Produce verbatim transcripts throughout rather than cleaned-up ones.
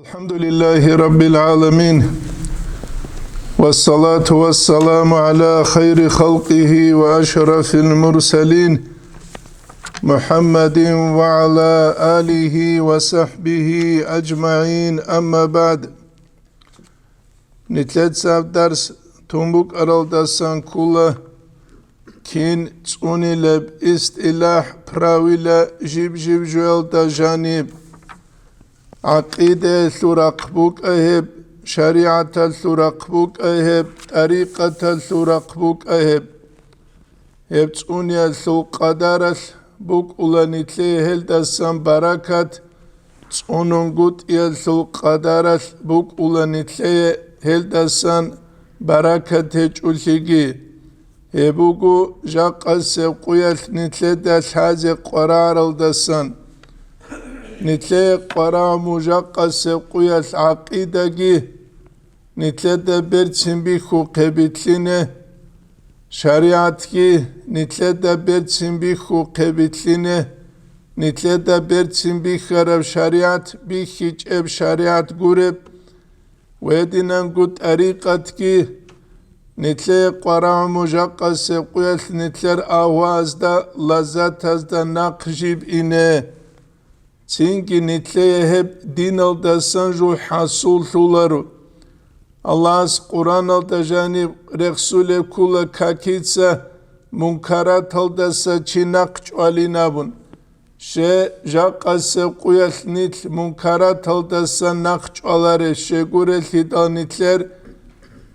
الحمد لله رب العالمين، والصلاة والسلام على خير خلقه وأشرف المرسلين، محمد وعلى آله وصحبه أجمعين، أما بعد. Нилъеца дарс тун букӀаралдасан ккола, кин цӀунилеб истилахӀ, правила жиб-жиб жоялда жаниб, гӀакъидаялъул рахъ букӀа гьеб, шаригӀаталъул рахъ букӀа гьеб, тӀарикъаталъул рахъ букӀа гьеб. Гьеб цӀуниялъул къадаралъ букӀула нилъее гьелдасан баракат, цӀунунгутӀиялъул къадаралъ букӀула нилъее гьелдасан баракат гьечӀолъиги. Гьеб буго жакъасеб къуялъ нилъеда лъазе къвараралдасан. Нилъее къварагӀму жакъасеб къуялъ гӀакъидаги нилъеда берцин бихьухъе битлъине, шаригӀатги нилъеда берцин бихьухъе битлъине, нилъеда берцин бихьараб шаригӀат, бихьичӀеб шаригӀат гуреб, ва гьединанго тӀарикъатги нилъее къварагӀму жакъасеб къуялъ нилъер агьваазда, лаззатазда нахъ жиб ине. Цинги нилъее гьеб диналдасан жо хӀасуллъуларо. Аллагьас Къуръаналда жаниб рехсулеб ккола какица мункараталдаса чи нахъ чӀвалин абун. Ще, жакъасеб къуялъ нилъ мункараталдаса нахъ чӀваларе, щегурелъидал нилъер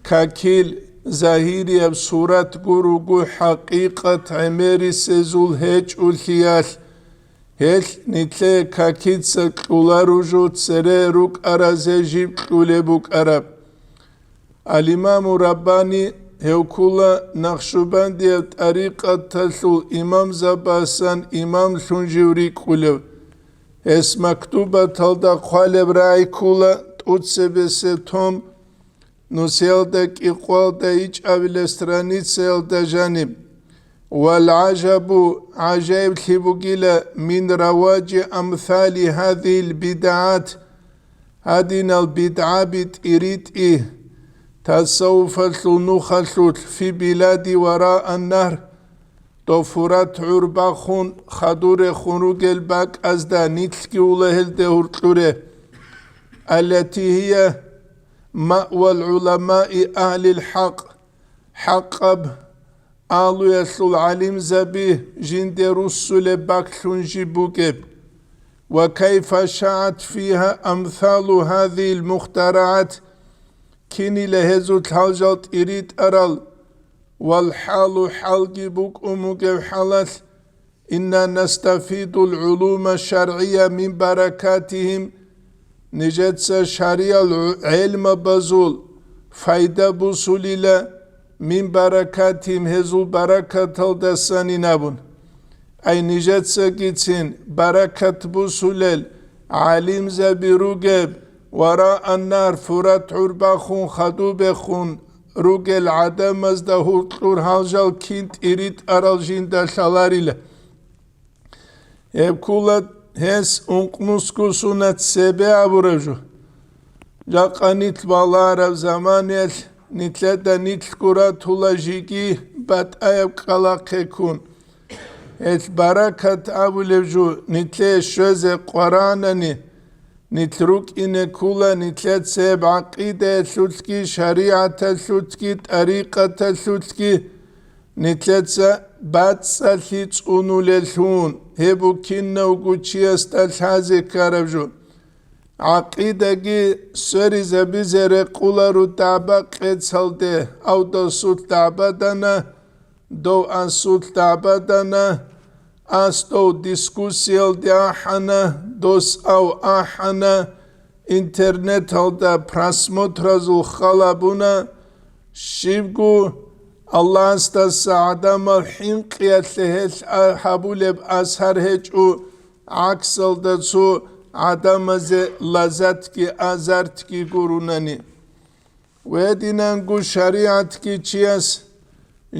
какил, загьирияб сурат гуруго, хӀакъикъат гӀемерисезул гьечӀолъиялъ. Гьелъ нилъее какица кьула ружу цере рукӀаразе жиб кьулеб букӀараб. Ал-Имаму Раббани гьев ккула Нахшубандияб тӀарикъаталъул имамзабасан имамлъун жив рикӀкӀулев. Гьес мактубаталда хъвалеб рагӀи ккула тӀуцебесеб том, нусиялда кӀикъоялда ичӀабилеб страницаялда жаниб. Вал гӀажабу, гӀажаиблъи бугила, мин раважи амсали гьазил бидгӀат, гьадинал бидгӀаби тӀиритӀи, тасаввуфалъул нухалъулъ, фи билади вараан нагьр, дов Фурат гӀур бахун, хадурехун ругел бакӀазда, нилъги ула гьелде гьуркьуре. Аллати гьия маъвал гӀуламаи агьлил хӀакъ, хӀакъаб агьлуялъул гӀалимзаби жинде руссулеб бакълъун жиб бугеб. Ва кайфа шагӀат фиха амсалу гьазил мухтарагӀат, кинила гьезул лъалжал тӀиритӀарал, вал хӀалу, хӀалги букӀун бугеб хӀалалъ, инна настафидул гӀулума шаргӀия мин баракатихим, нижеца шаргӀиял гӀу-, гӀелмабазул файда бусулила, мин баракатихим, гьезул баракаталдасанин абун. Ай нижецагицин баракат бусулел гӀалимзаби ругеб, вараан нагьр, Фурат гӀур бахун хадубехун ругел гӀадамазда гьуркьур гьалжал кин тӀиритӀарал жинда лъаларила. Гьеб ккула гьес ункънусго сунат цебе абураб жо. Жакъа нилъ балараб заманаялъ нилъеда нилъго ратула жиги батӀаяб кӀкӀалахъе ккун. Гьелъ баракат абулеб жо нилъее щвезе къваранани, нилъ рукӀине ккула нилъеца гьеб гӀакъидаялъулъги, шаригӀаталъулъги, тӀарикъаталъулъги, нилъеца бацӀцӀалъи цӀунулеллъун, гьеб букинавго чиясда лъазе ккараб жо. ГӀакъидаги сверизабизе рекъуларо дагӀба къецалде, авдасулъ дагӀбадана, дов асулъ дагӀбадана, ас дов дискуссиялде ахӀана, дос ав ахӀана, интернеталда просмотразул хал абуна, щибго Аллагьасдаса гӀадамал хӀинкъиялъе гьелъ а-, гьабулеб асар гьечӀо, гӀаксалда цо гӀадамазе лаззатги азартги гурунани. Гьединанго шаригӀатги чияс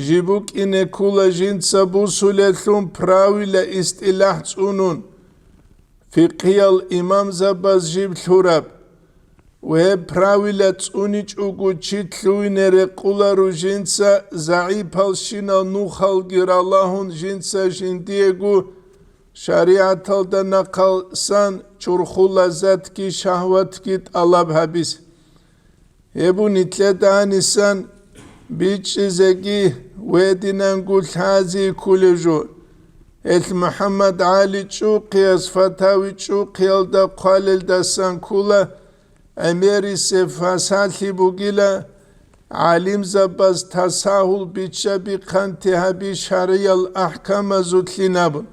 жиб букӀине ккула жинца бусулеллъун правила-истилахӀ цӀунун, фикъгьиял имамзабаз жиб лъураб, Гьеб правила цӀуничӀого чи лъугьине рекъоларо жинца, загӀипалщинал нухалги ралагьун жинца жиндиего шаригӀаталда нахъасан чурхул лаззатги шагьватги тӀалаб гьабизе. Гьеб нилъеда гьанисан бичӀчӀизеги гьединанго лъази кколеб жо. Гьелъ МухӀаммад ГӀали ЧӀухъияс Фатави ЧӀухъиялда хъвалелдасан ккола, гӀемерисеб фасалъи бугила, гӀалимзабаз тасагьул бичча-бихъанти гьаби шаргӀиял ахӀкамазулъин абун,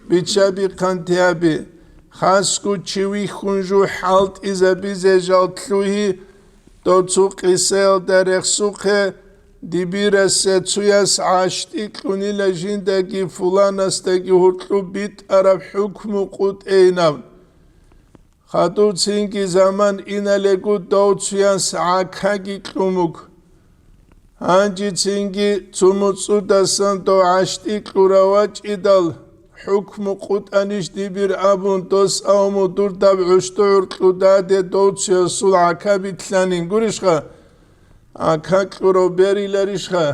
бичча-бихъанти гьаби, хасго чи вихьун жо хӀалтӀизабизе жал лъугьи, дов цо къисаялда рехсухъе, дибирасе цуяс гӀащтӀи кьунила жиндаги фуланасдаги гьоркьоб битӀараб хӀукму къутӀейин абун. Хадуб цинги заман иналего дов цуяс гӀакаги кьун буго. Гьанже цинги цо моцӀудасан дов гӀащтӀи кьурав вачӀидал, хӀукму къутӀанищ дибир абун, дос авму дурдаб гӀущту гӀуркьудаде дов цуясул гӀака битлъанин гурищха? ГӀака кьурав бериларищха?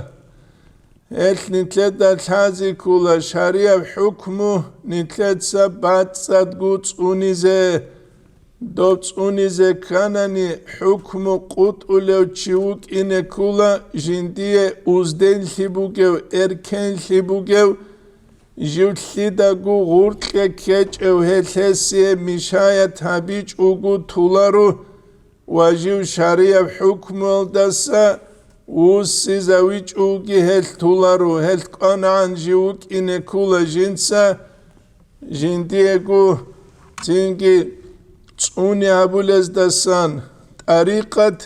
Гьелъ нилъеда лъази ккола шаригӀаб хӀукму нилъеца бацӀцӀадго цӀунизе. Доб цӀунизе кканани, хӀукму къутӀулев чи вукӀине ккола, жиндие узденлъи бугев, эркенлъи бугев, жив лъидаго гъуркье ккечӀев гьелъ гьесие мешаят гьабичӀого толаро, ва жив шаригӀаб хӀукмуялдаса вуссизавичӀоги гьелъ толаро, гьелъ кӀванагӀан жив вукӀине ккола жинца, жиндиего цинги цӀуни гьабулездасан. ТӀарикъат,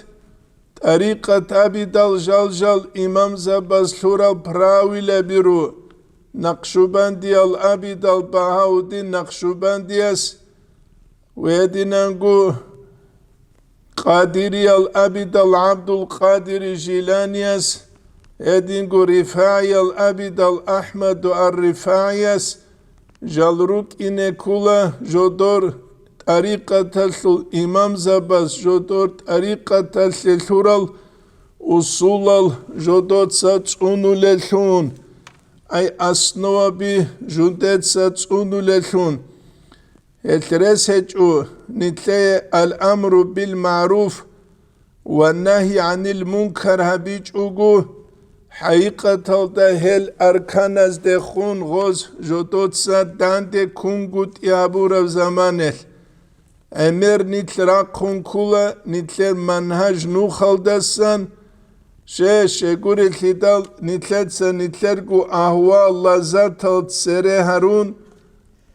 тӀарикъат абидал жал-жал имамзабаз лъурал правилаби ру, Накъшубандиял абидал Багьаудин Накъшубандияс, гьединанго Къадириял абидал ГӀабдул-Къадири Жиланияс, гьединго РифагӀиял абидал АхӀмаду ар-РифагӀияс жал рукӀине ккола жодор тӀарикъаталъул имамзабаз, жодор тӀарикъаталъе лъурал усулал жодоца цӀунулеллъун, ай основаби жудеца цӀунулеллъун. Гьелъ рес гьечӀо нилъее ал-амру бил-магӀруф ва нагьи гӀанил мункар гьабичӀого, хӀакъикъаталда гьел арканаздехун гъоз жодоца данде кунгутӀи гьабураб заманалъ. ГӀемер нилъ рахъун ккола нилъер мангьаж нухалдасан, ше-, щегурелъидал нилъеца нилъерго агьвал-лаззатал цере гьарун,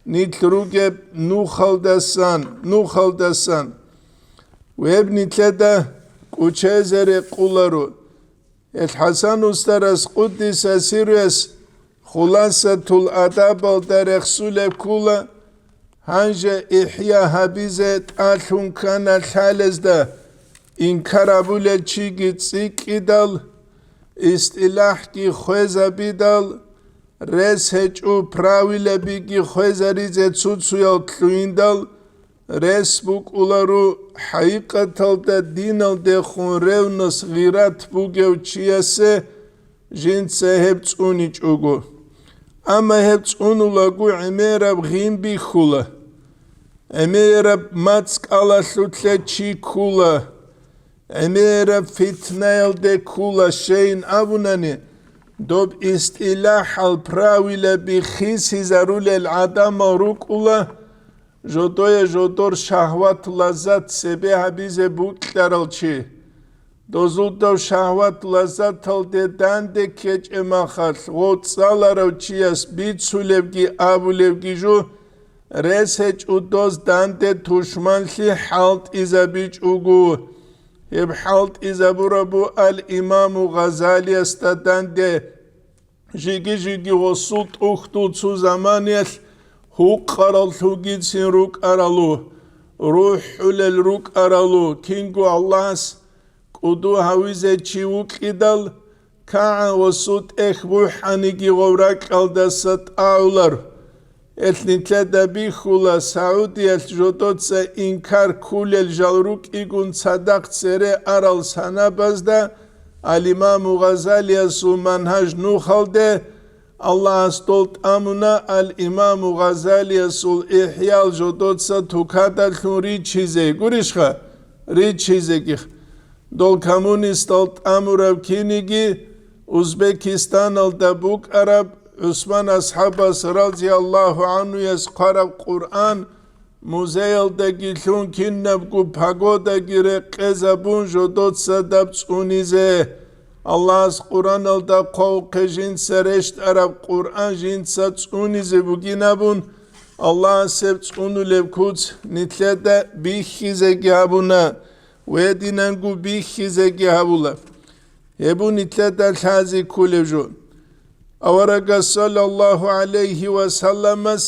нилъ ругеб нухалдасан, нухалдасан. Гьеб нилъеда кӀучезе рекъоларо. Гьел ХӀасан устарас, къуддиса сирруяс, Хуласатул Адабалда рехсулеб ккола, гьанже ихӀя гьабизе тӀалъун ккана лъалезда, инкар гьабулел чиги цӀикӀкӀидал, истилахӀги хвезабидал, рес гьечӀо правилабиги хвезаризе цуцуял лъугьиндал, рес букӀуларо хӀакъикъаталда диналдехун ревнас, гъират бугев чиясе жинца гьеб цӀуничӀого. Амма гьеб цӀунулаго гӀемераб гъин бихьула, гӀемераб мацӀ кӀалалъулъе чи ккула, гӀемераб фитнаялде ккула, щейин абунани, доб истилахӀал правилаби хисизарулел гӀадамал рукӀула, жодое жодор шагьват-лаззат цебе гьабизе букьарал чи. Дозулдав шагьват-лаззаталде данде ккечӀеб махалъ гъоцӀаларав чияс бицулебги абулебги жо, рес гьечӀо доз данде тушманлъи хӀалтӀизабичӀого. Гьеб хӀалтӀизабураб бу ал-Имаму Гъазалиясда данде. Жиги-жиги гъосул тӀухьдул цо заманиялъ гьукъарал лъугицин рукӀаралу, рухӀулел рукӀаралу, кинго Аллагьас кӀуду гьавизе чи вукьидал, кагӀан гъосул тӀехь бухӀаниги гъов ракьалдаса тӀагӀулар. Гьелъ нилъеда бихьула Саудиялъ жодоца инкар ккулел жал рукӀигун цадахъ цере арал санабазда, ал-Имаму Гъазалиясул Манхаж нухалде, Аллагьас дол тӀамуна ал-Имаму Гъазалиясул ИхӀял жодоца тукадалъун ричизе, гурищха? Ричизегих. Дол коммунистал тӀамурав киниги Узбекистаналда букӀараб ГӀусман асхӀабас разияллагьу гӀанхуяс хъвараб Къуръан музеялдаги лъун кинабго пагодаги рекъезабун жодоца даб цӀунизе. Аллагьас Къуръаналда хъвавухъе жинца рещтӀараб Къуръан жинца цӀунизе бугин абун, Аллагьас гьеб цӀунулеб куц нилъеда бихьизеги гьабуна, гьединанго бихьизеги гьабула. Гьеб нилъеда лъази кколеб жо. Аварагас саллаллагьу гӀалайгьи ва салламас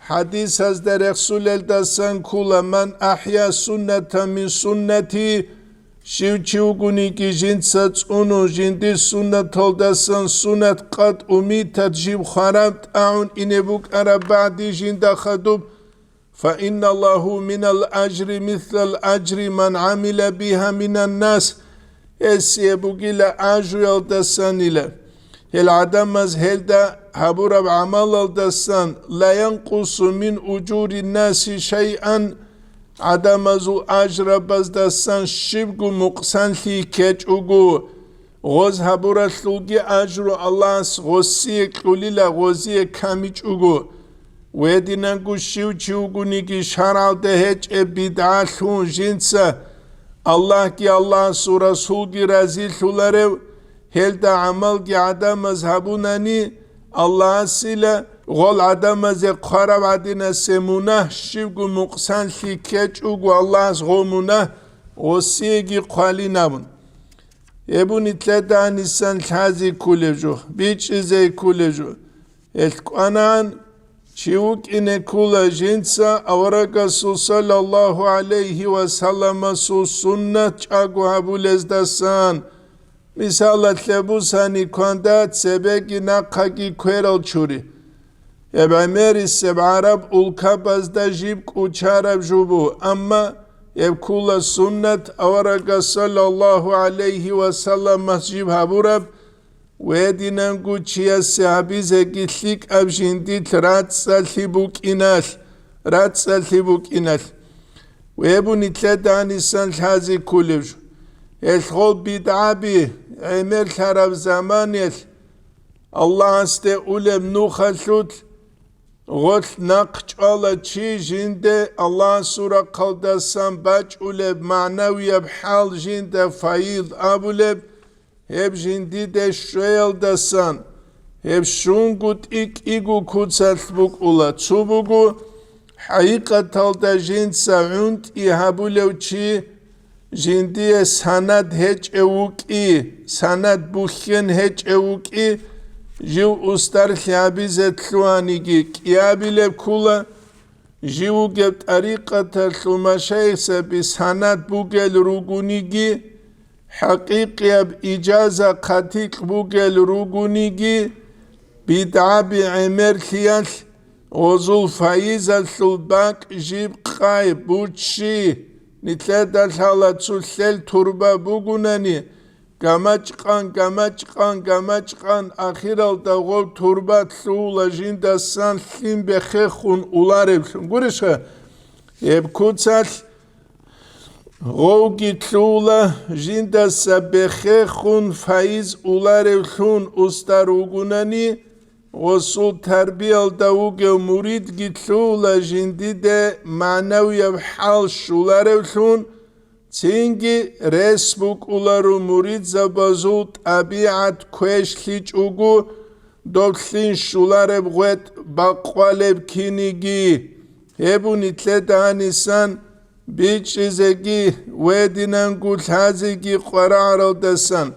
хӀадисазда рехсулелдасан ккола: «Ман ахӀя суннатан мин суннати», щив чи вугониги жинца цӀунун жиндир суннаталдасан суннат, къад умитат жиб хвараб тӀагӀун ине букӀараб багӀди жинда хадуб, «Фа инна лагьу минал ажри мислал ажри ман гӀамила бигьа минан нас», гьесие бугила ажруялдасанила, гьел гӀадамаз гьелда гьабураб гӀамалалдасан, «ла янкъусу мин ужурин наси шайъан», гӀадамазул ажрабаздасан щибго мукъсанлъи ккечӀого, гъоз гьабуралъулги ажру Аллагьас гъосие кьулила, гъозие камичӀого. Гьединанго щив чи вугониги шаргӀалда гьечӀеб бидгӀалъун жинца Аллагьги Аллагьасул Расулги разилъуларев, гьелда гӀамалги гӀадамаз гьабунани, Аллагьасила гъол гӀадамазе хъвараб гӀадинасе мунагь щибго мукъсанлъи ккечӀого, Аллагьас гъо мунагь гъосиеги хъвалин абун. Гьеб нилъеда гьанисан лъази кколеб жо, бичӀчӀизе кколеб жо. Гьелъ кӀванагӀан чи вукӀине ккола жинца аварагасул саллаллагьу гӀалайгьи ва салламасул суннат чӀаго гьабулездасан. Мисалалъе бусани, кванда цебеги нахъаги кверал чури. Гьеб гӀемерисеб гӀараб улкабазда жиб кӀучараб жо буго, амма гьеб ккола суннат, аварагас саллаллагьу гӀалайгьи ва салламас жиб гьабураб, гьединанго чиясе гьабизеги лъикӀаб жиндилъ рацӀцӀалъи букӀиналъ, рацӀцӀалъи букӀиналъ. Гьеб нилъеда гьанисан лъази кколеб жо. Гьелъ гъол бидгӀаби гӀемерлъараб заманалъ Аллагьасде улеб нухалъулъ гъолъ нахъ чӀвала чи жинде Аллагьасул рахъалдасан бачӀулеб магӀнавияб хӀал, жинда файз абулеб, гьеб жиндиде щвеялдасан, гьеб щунго тӀи-, кӀиго куцалъ букӀула. Цо буго, хӀакъикъаталда жинца гӀунтӀи гьабулев чи, жиндие санад гьечӀев вукӀи, санад бухьен гьечӀев вукӀи, жив устарлъи гьабизе лъугьаниги, кӀиабилеб ккола, жив вугеб тӀарикъаталъул машайихзаби санад бугел ругониги, хӀакъикъияб ижаза хъатикь бугел ругониги, бидгӀаби гӀемерлъиялъ гъозул файизалъул бакӀ жиб къай, буччи. Нилъеда лъала цо лъел турба бугунани, гамачӀ-къан, гамачӀ-къан, гамачӀ-къан, ахиралда гъов турба лъугьула жиндасан лъим бехехун улареблъун. Гурищха? Гьеб куцалъ гъовги лъугьула жиндаса бехехун файз улареблъун устар вугунани, гъосул тарбиялда вугев муридги лъугьула жиндиде магӀнавияб хӀал щулареблъун, цинги рес букӀуларо муридзабазул тӀабигӀат квешлъичӀого, доб лъим щулареб гъветӀ бакъвалеб киниги. Гьеб нилъеда гьанисан бичӀчӀизеги, гьединанго лъазеги къварагӀаралдасан.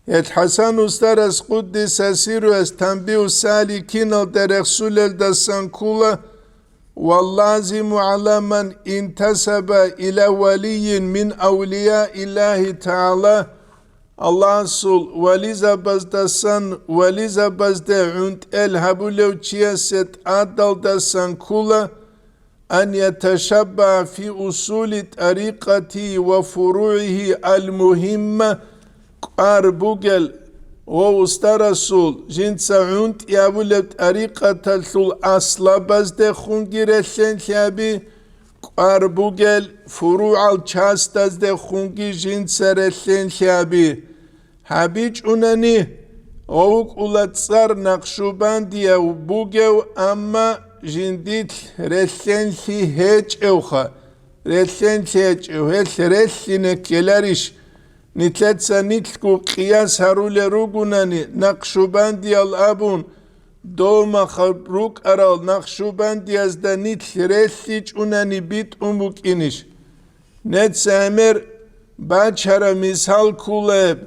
Гьел ХӀасан устарас, къуддиса сирругьу, Танбигьу саликиналда рехсулелдасан ккола: «Валлазиму гӀала ман интасаба иля валийин мин авлияиллагьи тагӀала». Аллагьасул вализабаздасан вализабазде гӀунтӀел гьабулев чиясе тӀадалдасан ккула, ан яташаббагӀа фи усули тӀарикъати ва фуругӀигьи ал-мугьимма, кӀвар бугел ва устарасул жинца гӀунтӀи гьабулеб тӀарикъаталъул аслабаздехунги релълъенлъи гьаби, кӀвар бугел фуругӀал частаздехунги жинца релълъенлъи гьаби. ГьабичӀунани, гъов вукӀула цӀар накъшубандияв бугев, амма жиндилъ релълъенлъи гьечӀевха, релълъенлъи гьечӀев, гьелъ релълъине ккеларищ? Нилъеца нилъго къияс гьарулел ругунани, накъшубандиял абун, дов махаб рукӀарал накъшубандиязда нилъ релълъичӀунани битӀун букӀинищ? Нецц гӀемер бачараб мисал кколеб.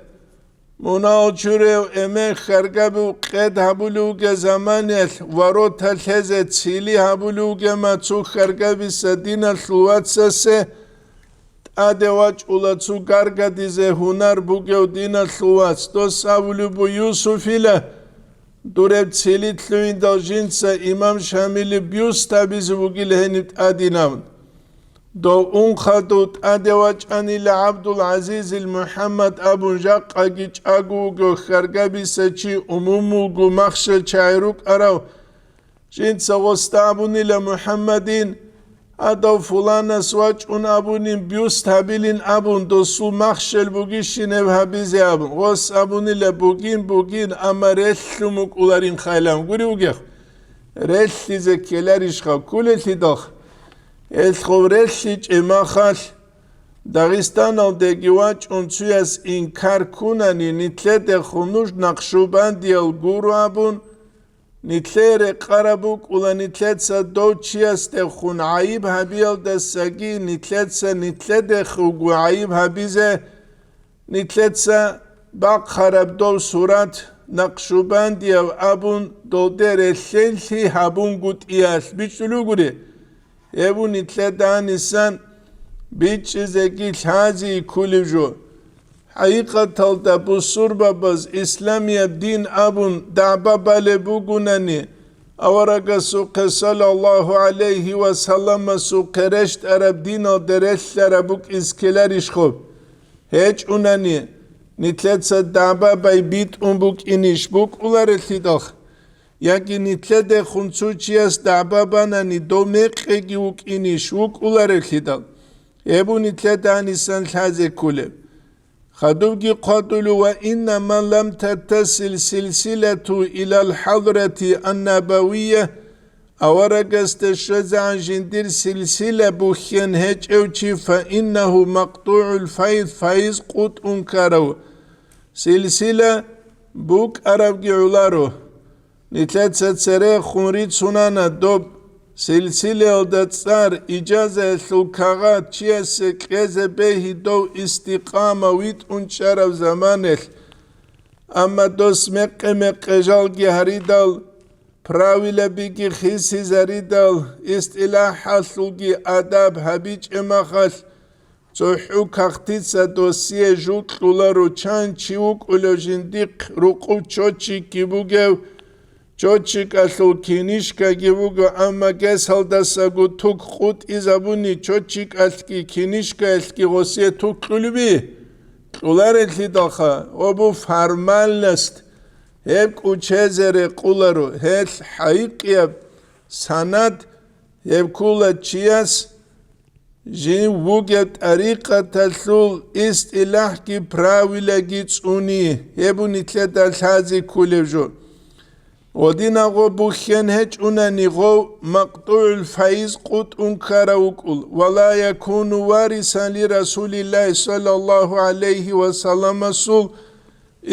Мунагьал чурев эмен хьаргабив къед гьабулев вугев заманиялъ, ворота лъезе цили гьабулев вугема цо хьаргабиса диналъул вацасе, тӀаде вачӀула цо гаргадизе гьунар бугев диналъул вац, дос абулеб буго Юсуфила, дуреб цили лъугӀиндал жинца имам Шамилил бюст гьабизе бугила гьениб тӀадинаб. Дов унхъа дов тӀаде вачӀанила ГӀабдул-ГӀазизил МухӀаммад абун жакъаги чӀаго вуго хьаргабиса чи, умумулго махщел чагӀи рукӀарав. Жинца гъосда абунила МухӀаммадин, гьадав фуланас вачӀун абунин, бюст гьабилин абун, досул махщел бугищинеб гьабизе абун. Гъос абунила, бугин, бугин, амма релълъун букӀуларин хайлан. Гури вугех, релълъизе ккеларищха кколелъидалха? Гьелъ гъов релълъичӀеб махалъ, Дагъистаналдеги вачӀун цуяс инкар ккунани, нилъедехун нуж накъшубандиял гуро абун, нилъее рекъараб букӀула нилъеца дов чиясдехун гӀайиб гьабиялдасаги, нилъеца нилъедехуго гӀайиб гьабизе, нилъеца бахъараб дов сурат накъшубандияв абун, долде релълъенлъи гьабунгутӀиялъ бичӀчӀулев гури. Гьеб нилъеда гьанисан бичӀчӀизеги лъази кколев жо. ХӀакъикъаталда бусурбабаз исламияб дин абун дагӀба балеб бугунани, аварагасухъе саллаллагьу гӀалайгьи ва салламасухъе рещтӀараб диналде релълъараб букӀиз ккеларищ хоб? ГьечӀунани, нилъеца дагӀба бай битӀун букӀинищ букӀуларелъидалха? Яги нилъедехун цо чияс дагӀба банани, дов мекъиги вукӀинищ вукӀуларелъидал? Гьеб нилъеда гьанисан лъазе кколеб. Хадубги хъвадулев: «Ва инна ман лам таттасил силсилату илал хӀадрати ан-набавия», аварагасда щвезегӀан жиндир силсила бухьен гьечӀев чи, «фа иннагьу макътугӀул файз», файз къутӀун ккарав силсила букӀаравги гӀоларо. Нилъеца церехун рицунана доб силсилаялда цӀар, ижазаялъул кагъат чиясе кьезе бегьи дов истикъама витӀун чӀараб заманалъ. Амма дос мекъи-мекъи жалги гьаридал, правилабиги хисизаридал, истилахӀалъулги адаб гьабичӀеб махалъ, цохӀо кагътица досие жугьлъуларо, чан чи вукӀулев жиндихъ рукъуб чочикги бугев, чочикалъул кинишкаги буго, амма гесалдасаго тук къутӀизабуни, чочикалъги кинишкаялъги гъосие тук кьулеби? Кьуларелъидалха, гъобу формальность, гьеб кӀучезе рекъуларо, гьелъ хӀайикъияб санад гьеб ккула чияс жив вугеб тӀарикъаталъул истилахӀги правилаги цӀуни, гьеб нилъеда лъази кколев жо. Гъодинагъо бухьен гьечӀунани гъов макътугӀул файз къутӀун ккарав вукӀул, ва ла якуну варисан ли Расулиллагьи саллаллагьу гӀалайгьи ва салламасул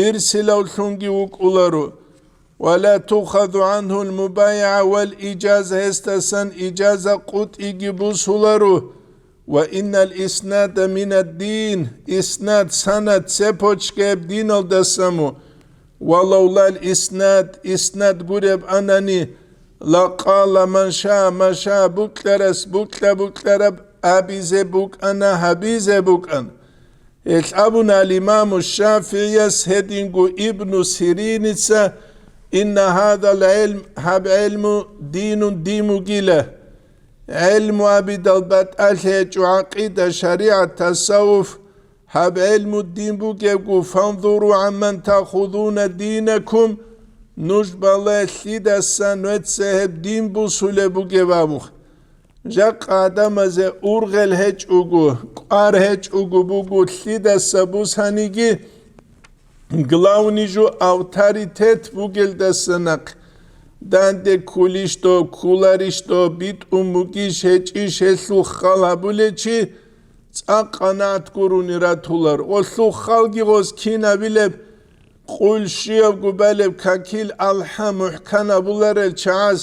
ирсилавлъунги вукӀуларо, ва ла тухазу гӀангьул мубайгӀа вал ижаза, гьесдасан ижаза къутӀиги бусуларо, ва иннал иснада минад дин, иснад, санад, цепочка гьеб диналдаса му, ва лавлал иснад, иснад гуреб анани, лакъала ман ша, ма ша, букьарас букьа-букьараб абизе букӀана, гьабизе букӀан. Гьелъ абуна ал-Имаму ШафигӀияс гьединго Ибну Сириница: «Инна гьадал гӀилм, гьаб гӀилму динун, дин бугила». ГӀилму абидал батӀалъи гьечӀо гӀакъида, шаригӀат, тасаввуф, гьаб гӀилму дин бугебго, «Фанзуру гӀамман таахузуна динакум», нуж бале, лъидасан нуеца гьеб дин бусулеб бугеб абун. Жакъа гӀадамазе ургъел гьечӀого, кӀвар гьечӀого буго, лъидаса бусаниги, главный жо авторитет бугелдаса нахъ. Данде ккулищ доб, ккуларищ доб, битӀун бугищ, гьечӀищ, гьелъул хал гьабулев чи цӀакъ къанагӀат гурони ратулар. Гъолъул халги гъоз кинабилеб, къул щиябго балеб какил алхӀам мухӀкан абуларел чагӀаз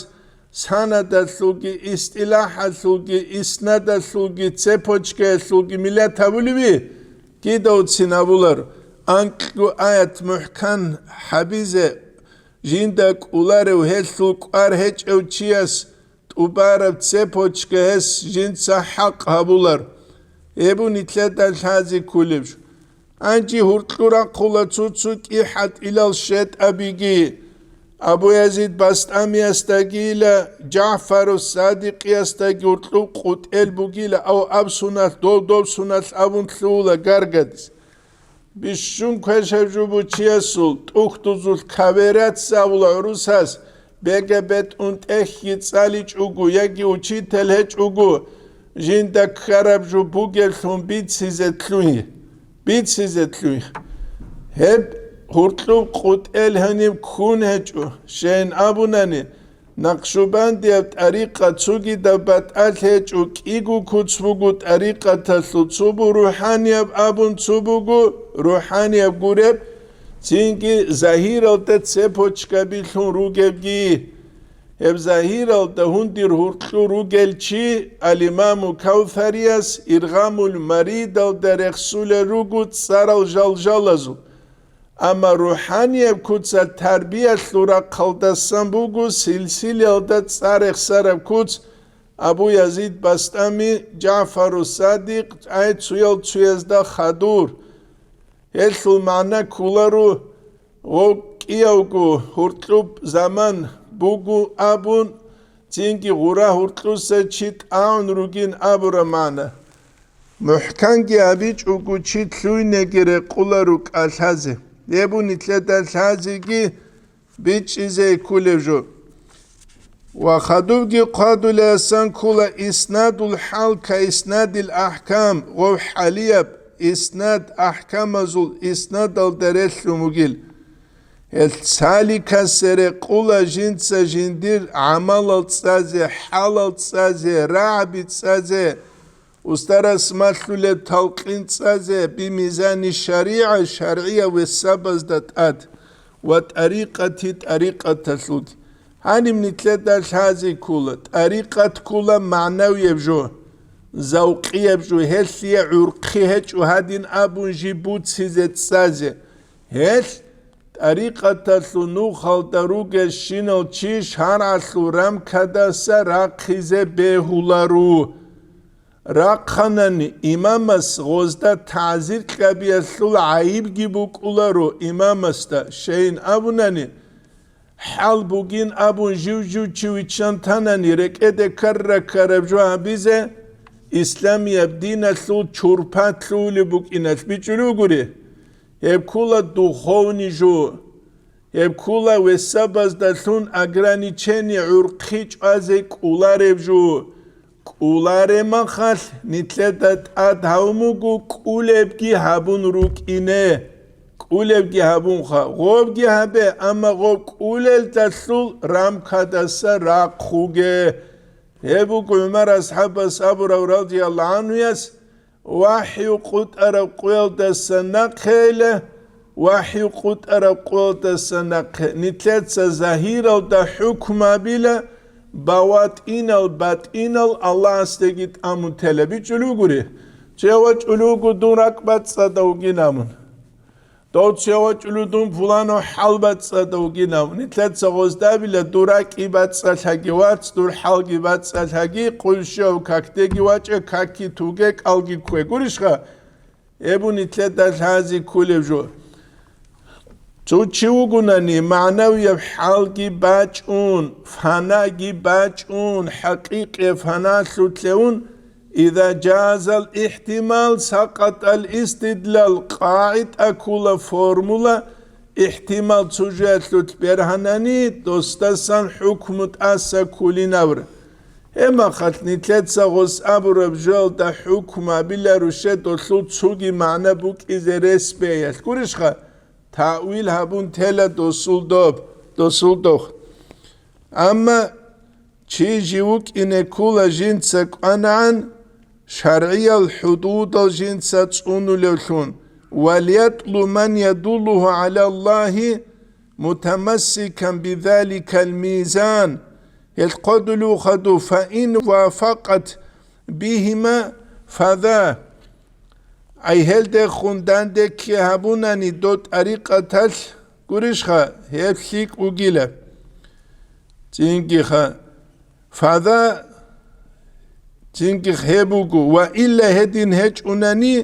санадалъулги, истилахӀалъулги, иснадалъулги, цепочкаялъулги миллат гьабулеви? Кидавцин абулар, анкьго аят мухӀкан гьабизе жинда кӀоларев, гьелъул кӀвар гьечӀев чияс тӀубараб цепочка гьес жинца хӀакъ гьабулар. Гьеб нилъеда лъазе кколеб жо. Гьанже гьуркьу рахъула цо-цо кӀихӀатӀилал щетӀабиги. Абу Язид БастӀамиясдагийила, ЖагӀфару Садикъиясдаги гьуркьуб къутӀел бугила, ав аб суналъ, дов-дов суналъ абун лъугьула гаргадиз. Бищун квешаб жо бучиясул, тӀухьдузул каверац абула гӀурусас, бега бетӀун тӀехьги цӀаличӀого яги учитель гьечӀого, жинда ккараб жо бугеблъун бицизе лъугьи, бицизе лъугьи. Гьеб гьуркьуб къутӀел гьаниб ккун гьечӀо, щайин абунани, Накъшубандияб тӀарикъат цогидаб батӀалъи гьечӀо, кӀиго куц буго тӀарикъаталъул, цо бу рухӀанияб абун, цо буго рухӀанияб гуреб, цинги загьиралда цепочкабилъун ругебги. Гьеб загьиралда гьундир гьуркьу ругел чи, ал-Имаму Кавсарияс Иргъамул Маридалда рехсулел руго цӀарал жалжалазул. Амма рухӀанияб куцалъ тарбиялъул рахъалдасан буго силсилаялда цӀа рехсараб куц Абу Язид БастӀами, ЖагӀфару Садикъ, ай цуял цуязда хадур. Гьелъул магӀна кколаро, гъо кӀиявго гьуркьуб заман буго абун, цинги гъура гьуркьуса чи тӀагӀун ругин абураб магӀна. МухӀканги абичӀого чи лъугьинеги рекъула рукӀа лъазе. Гьеб нилъеда лъазеги бичӀчӀизе кколеб жо. Ва хадубги хъвадулеасан ккола иснадул хӀал ка иснадил ахӀкам, гъов хӀалияб иснад ахӀкамазул иснадалда релълъун вугил. Гьел саликасе рекъула жинца жиндир гӀамалал цӀазе, хӀалал цӀазе, рагӀаби цӀазе, устарас малъулеб талкъин цӀазе, бимизани шаригӀа, шаргӀияб весабазда тӀад ва тӀарикъати тӀарикъаталъулги. Гьаниб нилъеда лъазе ккола, тӀарикъат ккола магӀнавияб жо, завкъияб жо, гьелъие гӀурхъи гьечӀо гьадин абун жиб буцизе цӀазе. Гьелъ тӀарикъаталъул нухалда ругелщинал чи шаргӀалъул рамкадаса рахъизе бегьуларо. Рахъанани имамас гъозда тагӀзир кьабиялъул гӀайибги букӀуларо имамасда, щайин абунани, хӀал бугин абун жив-жив чи виччан танани, рекӀеде ккара-ккараб жо гьабизе, исламияб диналъул чурпа лъугьулеб букӀиналъ бичӀчӀулев гури. Гьеб ккола духовный жо. Гьеб ккола весабаздалъун ограничение гӀурхъи чӀвазе кӀолареб жо. КӀолареб махалъ, нилъеда тӀад гьавун буго кӀулебги гьабун рукӀине. КӀулебги гьабунха, гъобги гьабе, амма гъоб кӀулелдалъул рамкадаса рахъуге. Гьеб буго ГӀумар асхӀабас абурав радияллагьу гӀанхуяс, ВахӀю къутӀараб къуялдаса нахъейила, вахӀю къутӀараб къуялдаса нахъе. Нилъеца загьиралда хӀукму гьабила, баватӀинал, батӀинал Аллагьасдаги тӀамун тела. БичӀчӀулев гури, цевачӀулев вуго дун ракӀ бацӀцӀадав вугин абун. Дов цевачӀулев дун пуланав хӀал бацӀцӀадав вугин абун. Нилъеца гъоздабила дур ракӀи бацӀцӀалъаги вац, дур хӀалги бацӀцӀалъаги, къулщав какдеги вачӀа, какги туге, кӀалги ккве. Гурищха? Эбу нилъеда лъази ккулев жо. Цо чи вугунани, магӀнавияб хӀалги бачӀун, фанаги бачӀун, хӀакъикъияб фаналъулъе ун, иза жазал ихтимал, сакъатӀал истидлал, къагӀида ккула формула, ихтимал цо жоялъулъ бергьанани, досдасан хӀукму тӀаса ккулин абура. Гьеб мехалъ нилъеца гъос абураб жоялда хӀукму абиларо, щай долъул цоги магӀна букӀизе рес бегьиялъ. Гурищха, таъвил гьабун тела досул доб, досул дох. Амма чи жив вукӀине ккула жинца кӀванагӀан, шаргӀиял хӀудудал жинца цӀунулевлъун, «Валиятлу ман ядуллугьу гӀала Аллагьи мутамассикан бидаликал мизан», гьел хъодулев хадув, «фаин вафакъат бигьима фаза». Ай гьелдехун данде кке гьабунани дов тӀарикъаталъ, гурищха, гьеб лъикӀ вугила. Цинги ха, фаза, цинги гьеб буго, ва илла гьедин гьечӀунани,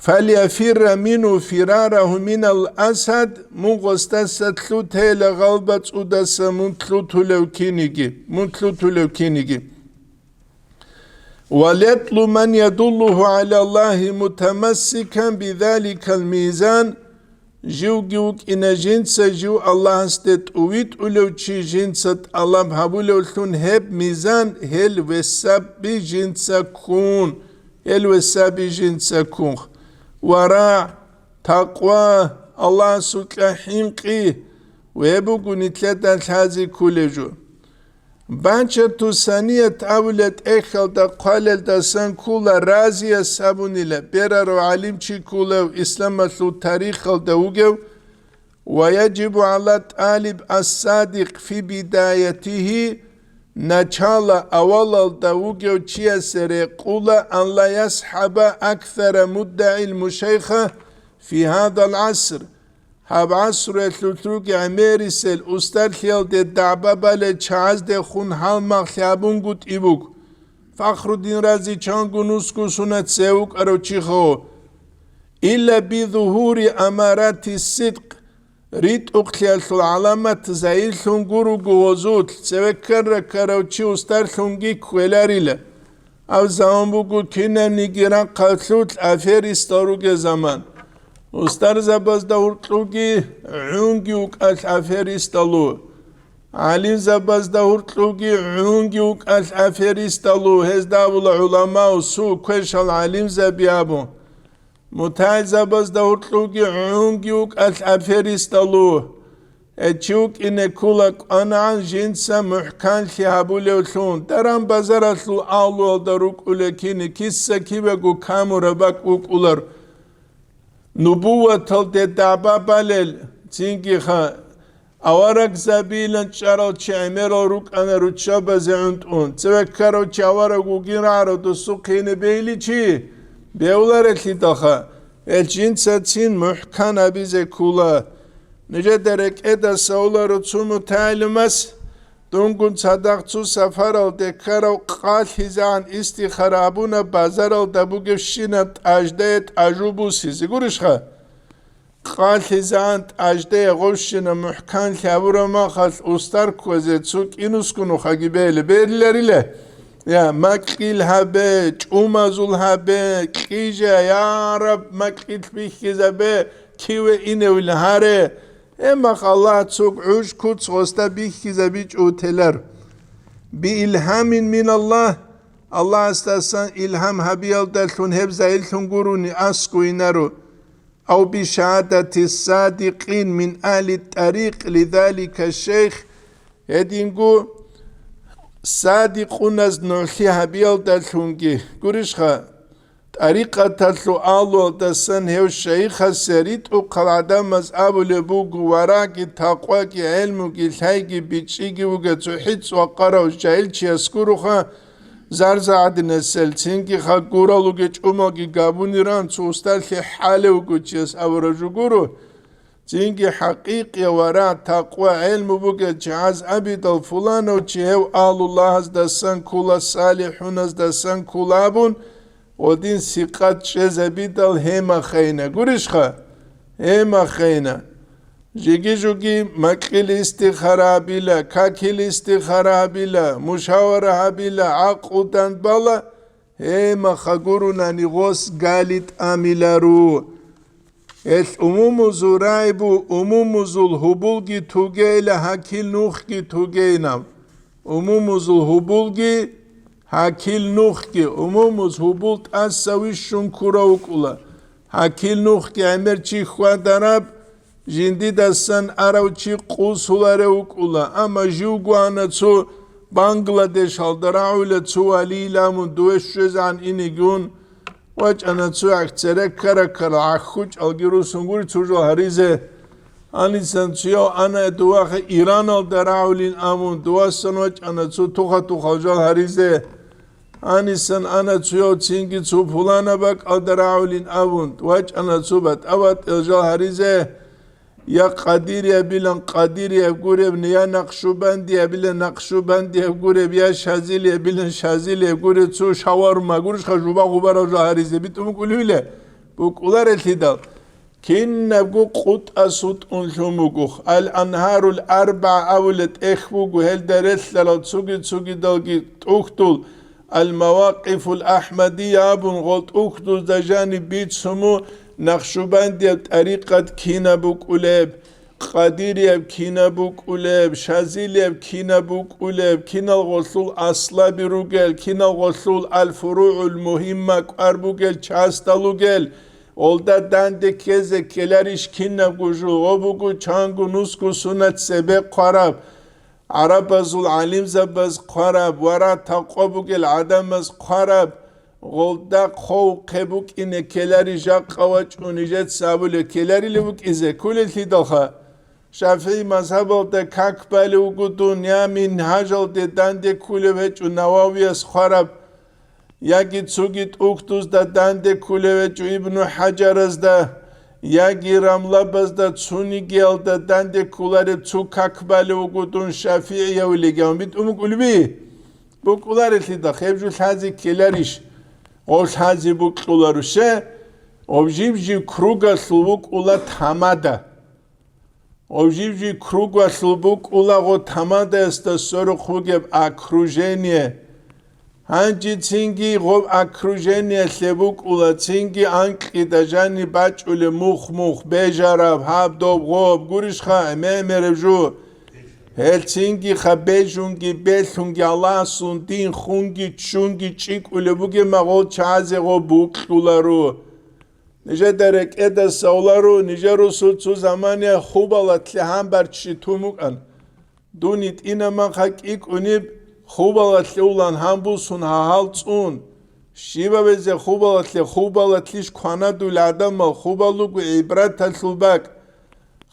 «Фалияфирра мину фирарагьу минал асад», мун гъосдаса лъутейла гъалбацӀудаса мун лъутулев киниги, мун лъутулев киниги. «Валиятлу ман ядуллугьу гӀала Аллагьи мутамассикан бидаликал мизан», живги вукӀина жинца жив Аллагьасде тӀувитӀулев чи жинца тӀалаб гьабулевлъун гьеб мизан, гьел весаби жинца ккун, гьел весаби жинца ккун. Вара, такъва, Аллагьасукьа хӀинкъи, ве буго нилъеда лъази ккулев жо. Бачату саният абула тӀехьалда хъвалелдасан ккула разияс абунила, берарав гӀалимчи ккулев исламалъул тарихалда вугев, ва яжибу гӀала тӀалиб ас-садикъ фи бидаятихи, начала авалалда вугев чиясе рекъула, ан ла ясхӀаба аксара муддагӀил мушайха фи гьадал гӀаср, гьаб гӀасруялъулъ ругел гӀемерисел устарлъиялде дагӀба балел чагӀаздехун гьалмагълъи гьабунгутӀи буго. Фахруддин Рази чанго нусго сунат цеве вукӀарав чихо. Илла би зугьури амарати сидкъ, ритӀухълъиялъул гӀаламат загьирлъун гуруго гъозулъ, цеве ккара-ккарав чи устарлъунги кквеларила. Гьаб заман буго кинабниги рахъалъулъ аферистал ругел заман. Устарзабазда гьоркьуги гӀунги вукӀалъ аферисталу. ГӀалимзабазда гьоркьуги гӀунги вукӀалъ аферисталу. Гьезда абула гӀуламау су квешал гӀалимзаби абу. МутагӀилзабазда гьоркьуги гӀунги вукӀалъ аферисталу. Гьечи вукӀине ккула кӀванагӀан жинца мухӀканлъи гьабулевлъун, даран-базаралъул агьлуялда рукӀулел кини киса-кибего камураб бакӀ вукӀулар. Нубуваталде дагӀба балел, цинги ха, аварагзабийилан чӀарал чи гӀемерал рукӀана руччабазе гӀунтӀун. Цеве ккарав чи авараг вугин рагӀарав досухъ гьениб бейиличи бевларелъидалха, гьел жинцацин мухӀкан абизе ккула. Нужеда рекӀеда савуларо цо мутагӀилимас, дунгун цадахъ цо сапаралде ккарав къалъизегӀан истихара абуна базаралда бугебщинаб тӀаждае тӀажу бусизе. Гурищха? КъалъизегӀан тӀаждае гъовщина мухӀканлъи гьабураб махалъ устар кквезе цо кӀинусго нухаги бели, белиларила. Я, макьил гьабе, чӀумазул гьабе, кьижа, я Раб, макьил бихьизабе, киве иневил гьаре. Гьеб мах Аллагь цо гӀуж куц гъосда бихьизабичӀо телар. Биилгьамин мин Аллагь, Аллагьасдасан илгьам гьабиялдалъун гьеб загьирлъун гурони аскӀо инаро. Ав бишагьадати садикъин мин агьли тӀарикъ лидалика шейх, гьединго садикъуназ нугӀлъи гьабиялдалъунги гурищха, тӀарикъаталъул агьлуялдасан гьев шайихасе ритӀухъал гӀадамаз абулеб буго, вараги, такъваги, гӀелмуги, лъайги, бичӀчӀиги вугев цохӀицӀ вакъарав жагьилчияс гуроха, зарза гӀадинасел, цинги хагуралуги чӀумалги габуниран цо устарлъи хӀалев вуго чияс абураб жо гуро, цинги хӀакъикъия вара такъва гӀелму бугел чагӀаз абидал, фуланав чи гьев агьлуллагьаздасан ккула, салихӀуназдасан ккула абун, гъодин сикъат чӀезабидал гьемахайна. Гурищха? Гьемахайна. Жеги-жуги макьил истихара гьабила, какил истихара гьабила, мушавара гьабила, гӀакълу дандбала, гьемаха гурунани гъос гали тӀамилару. Гьелъ умумузул рай бу, умумузул гьубулги тугейла, гьакил нухги тугейнав. Умумузул гьубулги, гьакил нухги, умумуз гьубул тӀаса вищун ккурав вукӀула. Гьакил нухги гӀемер чи хьвадараб, жиндидасан арав чи къусуларев вукӀула, амма живго ана цо Бангладешалда рагӀула цо валийил амун, дуе щвезегӀан инигун, вачӀана цо гӀахьцерекка-раккарал гӀахьучӀалги русун гури цо жо гьаризе. Анисан цояв ана дувахъе Ираналда рагӀулин амун, дувасан вачӀана цо туха-тухал жал гьаризе. Анисан ана цояв цинги цо пулана бакӀалда рагӀулин абун, вачӀана цо батӀа-батӀел жал гьаризе. Я къадириябилан къадирияб гуреб, я накъшубандиябилан накъшубандияб гуреб, я шазилиябилан шазилияб гуреб, цо шаварма гурищха жуба-гъубарал жал гьаризе битӀун букӀулевиле? БукӀуларелъидал. Кинабго къутӀа сутӀун лъун буго. Ал-Анхарул Арба абулеб тӀехь буго, гьелда релълъарал цуги-цугидалги тӀухьдул, Ал-Мавакъифул Ахмадия абун гъол тӀухьдузда жаниб бицун бу Нахшубандияб тӀарикъат кинаб букӀулеб, Къадирияб кинаб букӀулеб, Шазилияб кинаб букӀулеб, кинал гъолъул аслаби ругел, кинал гъолъул Ал-ФуругӀул Мугьимма кӀвар бугел частал ругел, Олда данде ккезе ккеларищ кинабго жо, гъо буго чанго нусго сунат цебе хъвараб, гӀарабазул гӀалимзабаз хъвараб ва рагӀ-такъва бугел гӀадамаз хъвараб, гъолда хъов-хъе букӀине ккеларищ жакъа вачӀун нижеца абулеб ккеларилеб букӀизе кколелъидалха. ШафигӀи мазгьабалда как балев вуго дун, я Мингьажалде данде ккулев гьечӀо Нававияс хъвараб, яги цоги тӀухьдузда данде ккулев гьечӀо Ибну ХӀажаразда, яги Рамлабазда цонигиялда данде ккулареб цо как балев вуго дун ШафигӀиявилиган битӀун букӀулеби? БукӀуларелъидал гьеб жо лъазе ккеларищ? Гъов лъазе букьуларуше? Гъов жиб-жиб кругалъул вукӀула тамада. Гъов жиб-жиб кругалъул букӀула гъо тамадаясда сверухъ бугеб окружение. Гьанже цинги гъоб окружениялъе букӀула, цинги анкьида жаниб бачӀулеб мух-мух, бежараб, гьаб-доб гъоб, гурищха, гӀемер-гӀемераб жо. Гьел цинги ха бежунги, белъунги, Аллагьасул дин хунги, ччунги чӀикӀулеб бугеб магъул чагӀазе гъо букьуларо. Нижеда рекӀеда савларо, нижер русул цо замания хубалатлъи гьанбарччи тун букӀан. Дун гьитӀинаб маха кӀикӀуниб хубалатлъи улан гьанбусун гьагьал цӀун. Щибабизе хубалатлъи, хубалатлъищ кванадул гӀадамал, хубал руго гӀибраталъул бакӀ.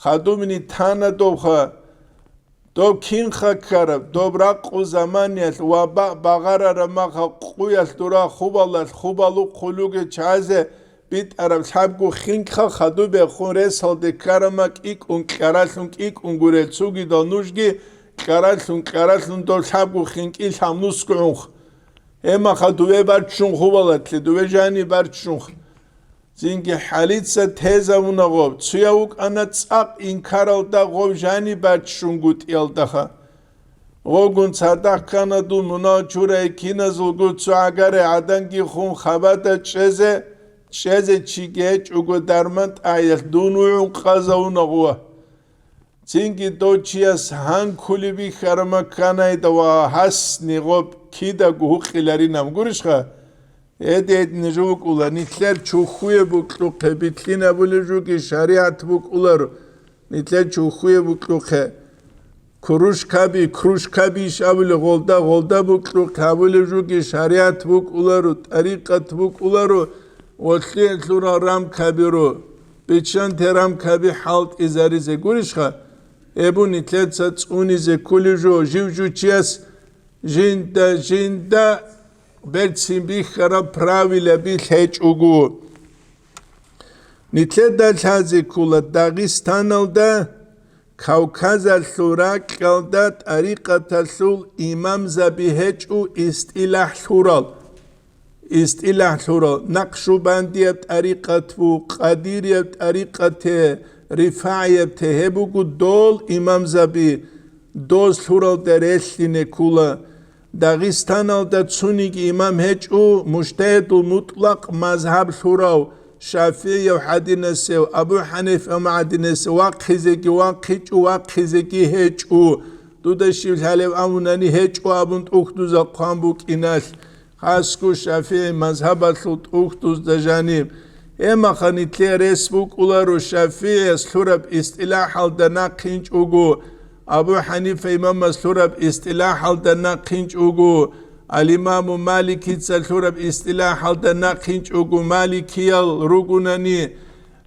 Хадубни тана добха. Доб кинха ккараб, доб ракъу заманиялъ ва бакъ багъарараб маха къуялъ дура хубалалъ хубалухъулуге чазе битӀараб лъабгу хинкха хадубехун ресалде ккарама кӀикӀун кьаралъун кӀикӀун гурел цугидал нужги кьаралъун кьаралъун дол лъабгу хинкӀи лъамнусгу гӀунх. Гьемаха дуве барччун хубалатлъи, дуве жани барччунх. Цинги хӀалица тезавуна гъоб, цуяв вукӀана цӀакъ инкаралда гъоб жани баччунгутӀиялдаха. Гъогун цадахъ ккана дун мунагь чурай киназулго цо гӀагарай гӀаданги хун хабада чӀезе, чӀезе чиги гьечӀого дарман тӀагӀиялъ дун вугӀун къазавуна гъуа. Цинги дов чияс гьан ккулеб бихьараб макканайда ва гьас нигъоб кидаго гьукъиларинаб гурищха? Гьедин жо букӀула, нилъер чухьуе букьухъе битлъинабулеб жуги шаригӀат букӀуларо, нилъер чухьуе букьухъе. Кружкаби, кружкабищ абулеб гъолда, гъолда букьухъе абулеб жуги шаригӀат букӀуларо, тӀарикъат букӀуларо, гъолъие лъурал рамкабиро. Биччанте рамкаби хӀалтӀизаризе гурищха? Эбу нилъеца цӀунизе ккулев жо, жив жучияс жинда-жинда берцин бихьараб правилаби лъечӀого. Нилъеда лъазе ккола Дагъистаналда, Кавказалъул ракьалда тӀарикъаталъул имамзаби гьечӀо истилахь лъурал. истилахӀ лъурал, накъшубандияб тӀарикъат бу, къадирияб тӀарикъате, рифагӀияб те, гьеб буго дол имамзаби, доз лъуралда релълъине ккула. Дагъистаналда цониги имам гьечӀо, мужтагьидул мутӀлакъ мазгьаб лъурав, ШафигӀияв гьадинасев, Абу ХӀанифа гьадинасев, вахъизеги вахъичӀо, вахъизеги гьечӀо. Дуда щиб лъалеб абунани, гьечӀо абун тӀухьдузда хъван букӀиналъ, хасго ШафигӀи мазгьабалъул тӀухьдузда жаниб. Гьебмаха нилъее рес букӀуларо ШафигӀияс лъураб истилахӀалда нахъинчӀого, Абу ХӀанифа имамас лъураб истилахӀалда нахъинчӀого, ал-Имаму Маликица лъураб истилахӀалда нахъинчӀого, маликиял ругунани,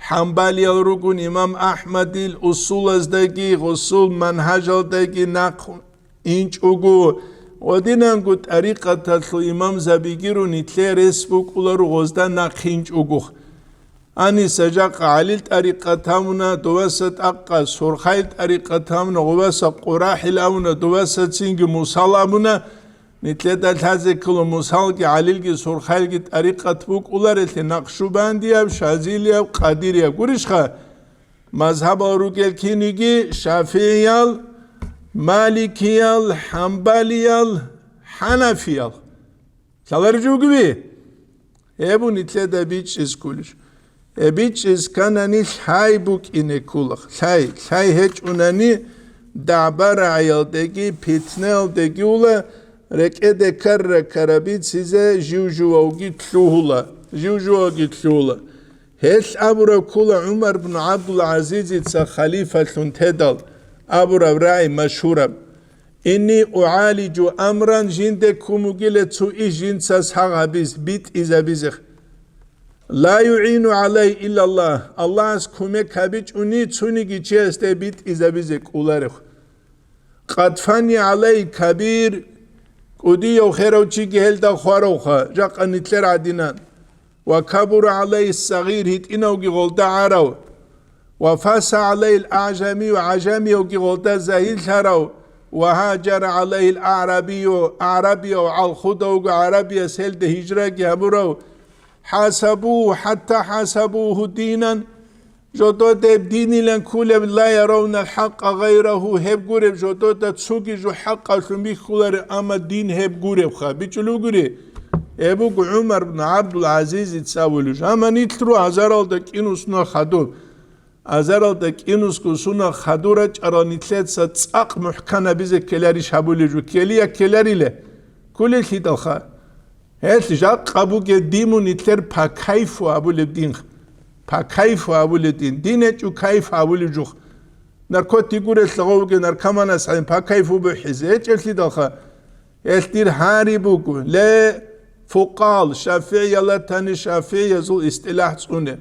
хӀамбалиял ругун имам АхӀмадил усулаздаги гъусул манхӀажалдаги нахъ инчӀого, гъодинанго тӀарикъаталъул имамзабиги ру нилъее рес букӀуларо гъозда нахъинчӀого. Гьаниса жакъа ГӀалил тӀарикъат гьавуна, доваса тӀакъа Сурхайил тӀарикъат гьавуна, гъуваса КъурахӀил гьавуна, доваса цинги Мусал абуна, нилъеда лъазе ккола Мусалги ГӀалилги Сурхайлги тӀарикъат букӀуларелъе, накъшубандияб, шазилияб, къадирияб. Гурищха? Мазгьабал ругел киниги: шафигӀиял, маликиял, хӀамбалиял, хӀанафиял. Лъалареб жо бугеби? Гьеб нилъеда бичӀчӀиз кколищ. Гьеб бичӀчӀиз кканани, лъай букӀине ккола. Лъай, лъай гьечӀунани, дагӀба рагӀиялдеги питнаялдеги ула, рекӀеде ккара-ккара бицизе жив-живавги лъугьула, жив-живавги лъугьула. Гьелъ абураб ккола ГӀумар бну ГӀабдул-ГӀазизица халифалъун тедал абураб рагӀи машгьураб: «Инни угӀалижу амран», жинде ккун бугила цо иш жинца сагъ гьабиз, битӀизабизе. «Ла югӀину гӀалай иллаллагь», Аллагьас кумек гьабичӀони цониги чиясде битӀизабизе кӀоларев. «Къад фани гӀалай кабир», кӀудияв херав чиги гьелда хваравха, жакъа нилъер гӀадинан. «Ва кабура гӀалай сагъир», гьитӀинавги гъолда гӀарав. «Ва фаса гӀалайил аъжамию», гӀажамиявги гъолда загьирлъарав. «Ва гьаджара гӀалайил аърабию», аърабияв гӀалхудавго гӀарабияс гьелда гьижраги гьабурав. «ХӀасабу, хӀатта хӀасабуху динан», жодода гьеб динилан кколеб, «ла яравнал хӀакъа гъайрагьу», гьеб гуреб жодода цоги жо хӀакъалъун бихьулареб, амма дин гьеб гуребха, бичӀчӀулев гури. Гьеб буго ГӀумар бну ГӀабдул-ГӀазизица абулеб жо. Амма нилъ ру азаралда кӀинусна хадур. Азаралда кӀинусго сунал хадур рачӀарал нилъеца цӀакъ мухӀканабизе ккеларищ гьабулеб жо? Ккелия ккеларила. Кколелъидалха. Гьелъ жакъа бугеб дин мун нилъер по кайфу абулеб дин. По кайфу абулеб дин. Дин гьечӀо кайф абулеб жух. Наркотик гурелъа гъовги наркоманас гӀадин по кайфу бухӀизе гьечӀеблъидалха. Гьелъ дир гьари буго, ле, фукъал, шафигӀиял ратани шафигӀиязул истилахӀ цӀуне.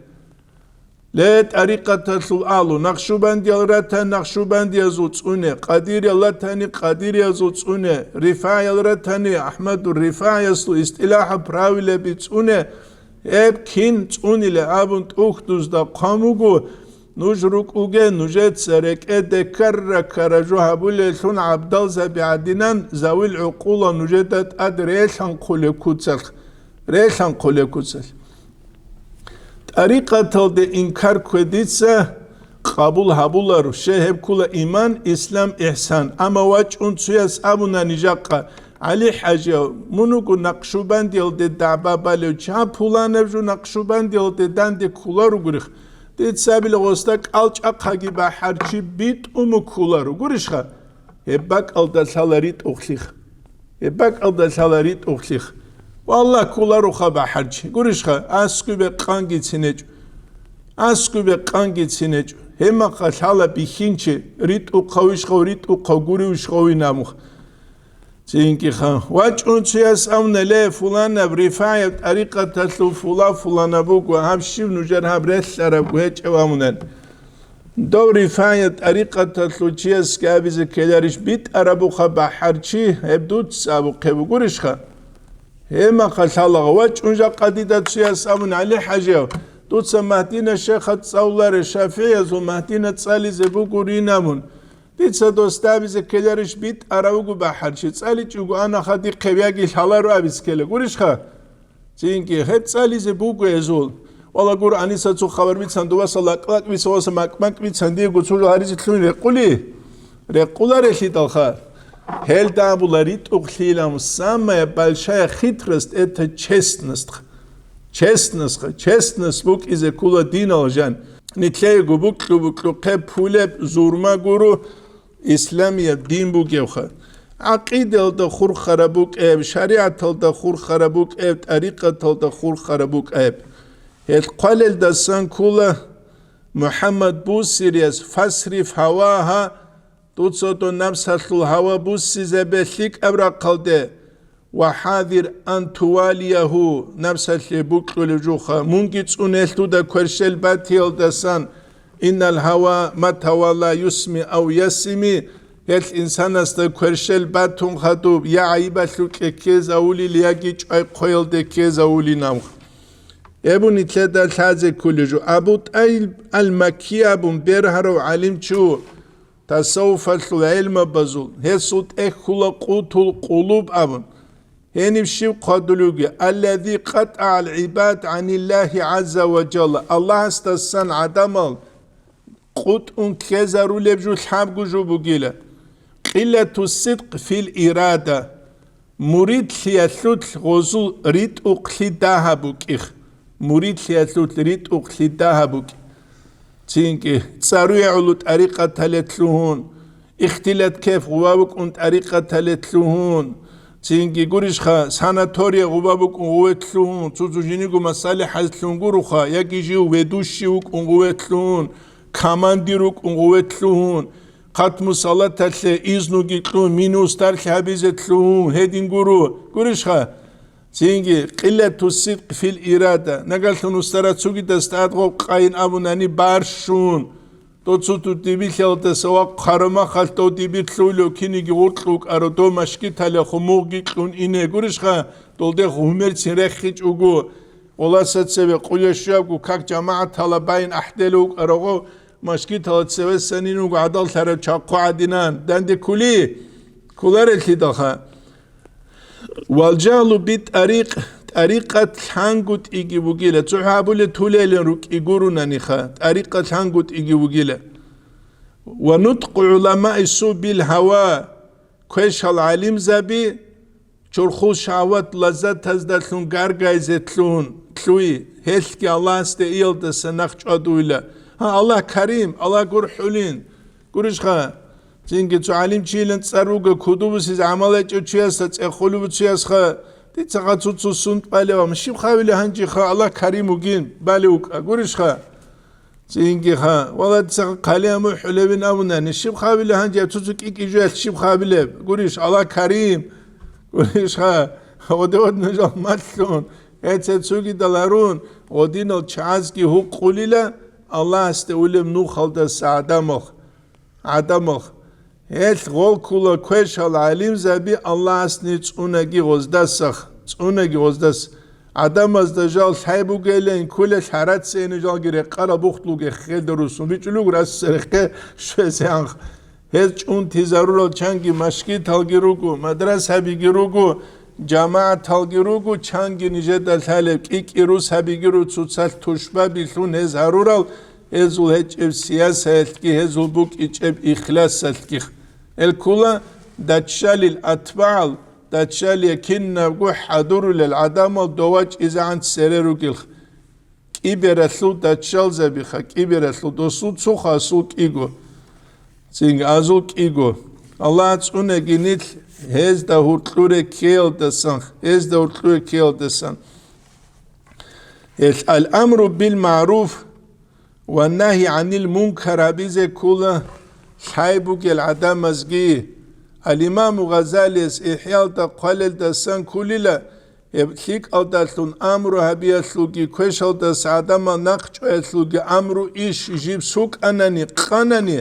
Ле, тӀарикъаталъул алу, накъшубандиял ратани накъшубандиязул цӀуне, къадириял ратани къадириязул цӀуне, рифагӀиял ратани АхӀмадур рифагӀиясул истилахӀаб правилаби цӀуне, гьеб кин цӀунила абун тӀухьдузда хъван буго, нуж рукӀуге, нужеца рекӀеде ккара-ккара жо гьабулеллъун гӀабдалзаби гӀадинан, завил гӀукъула нужеда тӀад релъанхъулеб куцалъ, релъанхъулеб куцалъ. ТӀарикъаталде инкар ккве дица къабул гьабуларо, щай гьеб ккула иман, ислам, ихсан. Амма вачӀун цояс абуна нижахъа: «ГӀали-хӀажияв, мун вуго накъшубандиялде дагӀба балев чи, гьаб пуланаб жо накъшубандиялде данде кколаро гурихъ. Дица абила гъосда кӀалчӀахъаги бахӀарчи битӀун кколаро гурищха?» Гьеб бакӀалда лъала ритӀухълъих. Гьеб бакӀалда лъала ритӀухълъих. Валлагь, кколароха бахӀарчи. Гурищха, аскӀубе къангицин гьечӀо. АскӀубе къангицин гьечӀо. Гьебмаха лъала бихьинчи, ритӀухъавищха, ритӀухъав гуривищха винамух. Цинги ха. ВачӀун цояс абуна: «Ле, фуланаб рифагӀияб тӀарикъаталъул фула-фуланаб буго, гьаб щив нужер гьаб релълъарабго гьечӀев?» абунан. Дов рифагӀияб тӀарикъаталъул чиясги абизе ккеларищ битӀарабуха бахӀарчи, гьеб дуца абухъе бугурищха? Гьебмаха лъалагъа. ВачӀун жакъа дида цояс абуна: «ГӀали-хӀажияв, дуца Магьдина шейхат цӀалуларе, шафигӀиязул Магьдина цӀализе бугурин», абун. Дица досда абизе ккеларищ битӀарав вуго бахӀарчи, цӀаличӀого анаха дихъе вяги лъаларо абизе ккела гурищха? Цинги гьеб цӀализе буго гьезул. Вала гур, гьаниса цо хабар бицан, дуваса лакӀ-лакӀ бица, васа макӀ-макӀ бицан, диего цо жо гьаризе лъугьин рекъули? Рекъуларелъидалха. Гьелда абула ритӀухълъилан, самая большая хитрость — это честность. Честность, честность букӀизе ккула динал жан. Нилъего букьу-букьухъе пулеб зурма гуро, исламияб дин бугевха. ГӀакъидаялда хурхараб букӀеб, шаригӀаталда хурхараб букӀеб, тӀарикъаталда хурхараб букӀеб. Гьел хъвалелдасан ккула МухӀаммад Бусирияс: «Фасриф гьавагьа», дуца дун напсалъул гьава буссизабе лъикӀаб рахъалде, «ва хӀазир ан тувалиягьу», напсалъе букьулев жуха, мунги цӀунелъ дуда кверщел батиялдасан, «иннал гьава ма тавала юсми ав ясими», гьелъ инсанасда кверщел батун хадуб, я гӀайибалъукье ккезавулил, яги чӀвай хъоялде ккезавулин абун. Эбу нилъеда лъазе кколев жо. Абу ТӀаил ал-Макки абун бергьарав гӀалимчи ву, тасаввуфалъул гӀелмабазул, гьесул тӀехь ккула Къутул Къулуб абун. Гьениб щиб хъвадулевги: «Аллази къатӀагӀал гӀибад гӀаниллахи гӀазза ва жалла», Аллагьасдасан гӀадамал къутӀун ккезарулеб жо лъабго жо бугила. Къиллату сидкъ фил ирада. Муридлъиялъулъ гъозул ритӀухълъи дагьаб букӀих. Муридлъиялъулъ ритӀухълъи дагьаб букӀи. Цинги цӀаруе гӀоло тӀарикъатале лъугьун, ихтилат кеф гъува букӀун тӀарикъатале лъугьун, цинги гурищха, санатория гъува букӀун гъуве лъугьун, цо-цо жиниго масалихӀаз лъугьун гуруха, яги жив ведущий вукӀун гъуве лъугьун, командир вукӀун гъуве лъугьун, хъатму салаталъе изнуги кьун, мини устарлъи гьабизе лъугьун гьедин гуро. Гурищха? Цинги къиллату сидкъ фил ирада, нагалъун устара цугидас тӀад гъоб къайин абунани барщун, доцуту дибилъалдаса ва хъарамахалъ дов дибирлъулев киниги гъуркьукӀаро, дов машгиталеху мугъги кьун ине гурищха, долдеху гьумерцин реххичӀого, гъоласа цеве къулешуябго как жамагӀатала байн ахӀдел вукӀарого, машгитала цевесанин вуго гӀадаллъараб чахъу гӀадинан, данде ккули? Кколарелъидалха. Вал жагьлу би тӀарикъ, тӀарикъат лъангутӀиги бугила, цохӀо гьабулеб тулелин рукӀи гурунаниха, тӀарикъат лъангутӀиги бугила. Ва нутӀкъу гӀуламаи су бил гьава, квешал гӀалимзаби чорхул шагьват лаззатаздалъун гаргайзе лъугьун, лъуй, гьелъги Аллагьасде иялдаса нахъ чӀвадуйла. Гьа, Аллагь карим, Аллагь гурхӀулин. Гурищха, цинги цо гӀалимчийилан цӀар руго, кодобусизе гӀамал гьечӀев чиясда цӀехолев буциясха, дицаха цо-цо сунт балев, ам щиб хавиле гьанжеха, Аллагь карим вугин, балев вукӀа. Гурищха? Цинги ха, вала дицаха хъали аму хӀулевин абуна, нишиб хавиле гьанже цо-цо кӀикӀи жуялъ щиб хавилеб? Гурищ, Аллагь карим! Гурищха, гъодевод нужал малъун, гьеце цугидал гьарун, гъодинал чагӀазги гьукъулила, Аллагьасде улеб нухалдаса гӀадамал. ГӀадамал. Гьелъ гъолкула квешал гӀалимзаби Аллагьасни цӀунаги гъоздасах, цӀунаги гъоздас. ГӀадамазда жал лъай бугелин кколел гьарацейин жалги рекъараб бухлуге хеда русун бичӀулуг рассерехъе щвезе анх. Гьез чӀунтизарурал чанги машгиталги руго, мадрасабиги руго, жамагӀаталги руго, чанги нижеда лъалеб кӀикӀи русабиги ру цоцалъ тушбабилъун гьез гьарурал, гьезул гьечӀеб сиясаялъги, гьезул букӀичӀеб ихласалъги. Гьел ккула даччалил атбагӀал, даччалие кинабго хӀадурулел гӀадамал довачӀизегӀан цере ругелха. КӀибералъул даччалзабиха, кӀибералъул досул цохасул кӀиго. Цинги азул кӀиго. Аллагь цӀунаги нилъ гьезда гьуркьуре ккеялдасан, гьезда гьуркьуре ккеялдасан. Гьелъ ал-амру бил-магӀруф ва нагьи гӀанил-мункар гьабизе ккула лъай бугел гӀадамазги. Ал-Имаму Гъазалияс ИхӀялда хъвалелдасан ккулила, гьеб лъикӀалдалъун амру гьабиялъулги, квешалдаса гӀадамал нахъчӀваялъулги амру иш жиб сукӀанани, къанани,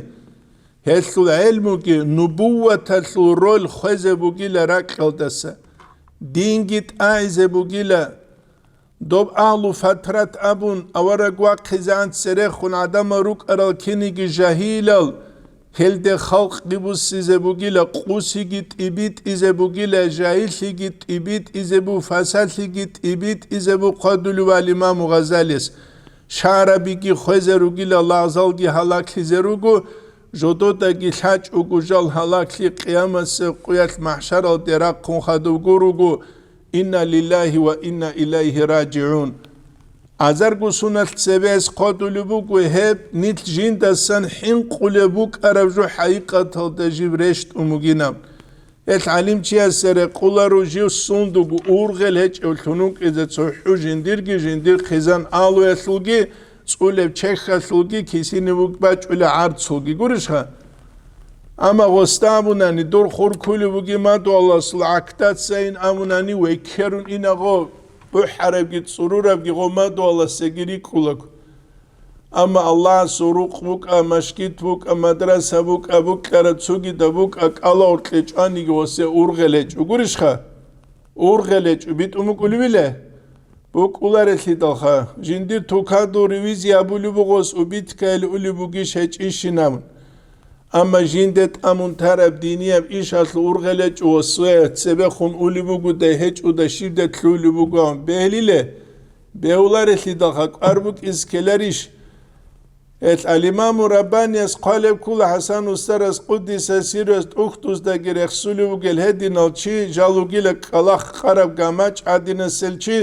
гьелъул гӀелмуги нубувваталъул роль хвезе бугила ракьалдаса, динги тӀагӀизе бугила. Доб агьлу фатрат абун, авараг вахъизегӀан церехун гӀадамал рукӀарал киниги жагьилал, Гьелде халкъги буссизе бугила, къусиги тӀибитӀизе бугила, жагьиллъиги тӀибитӀизе бу, фасалъиги тӀибитӀизе бу хъвадулев имаму Гъазалияс. Шагьарабиги хвезе ругила, лагъзалги гьалаглъизе руго, жододаги лъачӀого жал гьалаглъи, къиямасеб къуялъ махӀшаралде рахъун хадубго руго. Инна лиллагьи ва инна илайгьи ражигӀун. Азарго суналъ цебес хъвадулеб буго, гьеб нилъ жиндасан хӀинкъулеб букӀараб жо хӀакъикъаталда жиб рещтӀун бугинаб. Гьел гӀалимчиясе рекъоларо жив сундуго ургъел гьечӀев лъун вукӀизе цохӀо жиндирги жиндир хъизан алуялъулги, цӀулеб чехьалъулги, кисине вукӀ бачӀулеб гӀарцулги. Гурищха? Амма гъосда абунани, дур хур кколеб бугин мадугьаласул гӀакдацайин абунани, векерун инагъо, бухӀарабги цӀурурабги гъо мадугьаласдаги рикӀкӀулаго. Амма Аллагьасул рукъ букӀа, машгит букӀа, мадраса букӀа, букӀараб цогидаб букӀа, кӀалауркье чӀваниги гъосе ургъел гьечӀо. Гурищха? Ургъел гьечӀо, битӀун букӀулевила? БукӀуларелъидалха, жиндир тукадул ревизия абулеб бугос убиткайил улеб бугищ гьечӀищинаб. Амма жинде тӀамун тараб динияб ишалъул ургъел гьечӀо ва цеве цебехун улеб бугодай гьечӀода щибдай лъугьулеб бугоан бегьлиле, бегьуларелъидалха кӀвар букӀиз ккеларищ? Гьел ал-Имаму Раббанияс хъвалеб ккола ХӀасан устарас, къуддиса сирругьу, тӀухьдуздаги рехсулев вугел гьединал чи, жал вугила кӀкӀалахъ къараб гамачӀ гӀадинасел чи,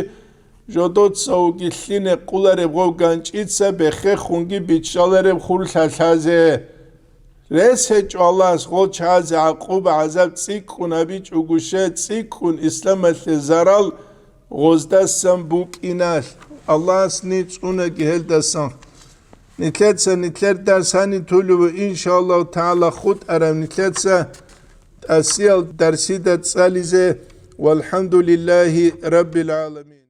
жодоца вугилъине къулареб гъов ганчӀица бехехунги биччалареб хур лъалъазе. Рес гьечӀо Аллагьас гъол чагӀазе гӀакъуба-гӀазаб цӀикӀкӀун гьабичӀого, щай цӀикӀкӀун исламалъе зарал гъоздасан букӀиналъ. Аллагьас ниж цӀунаги гьелдасан. Нилъеца нилъер дарс гьаниб толеб, иншааллагьу тагӀала, хутӀараб нилъеца тӀасиял дарсида цӀализе. ВалхӀамдулиллагьи раббил гӀаламин.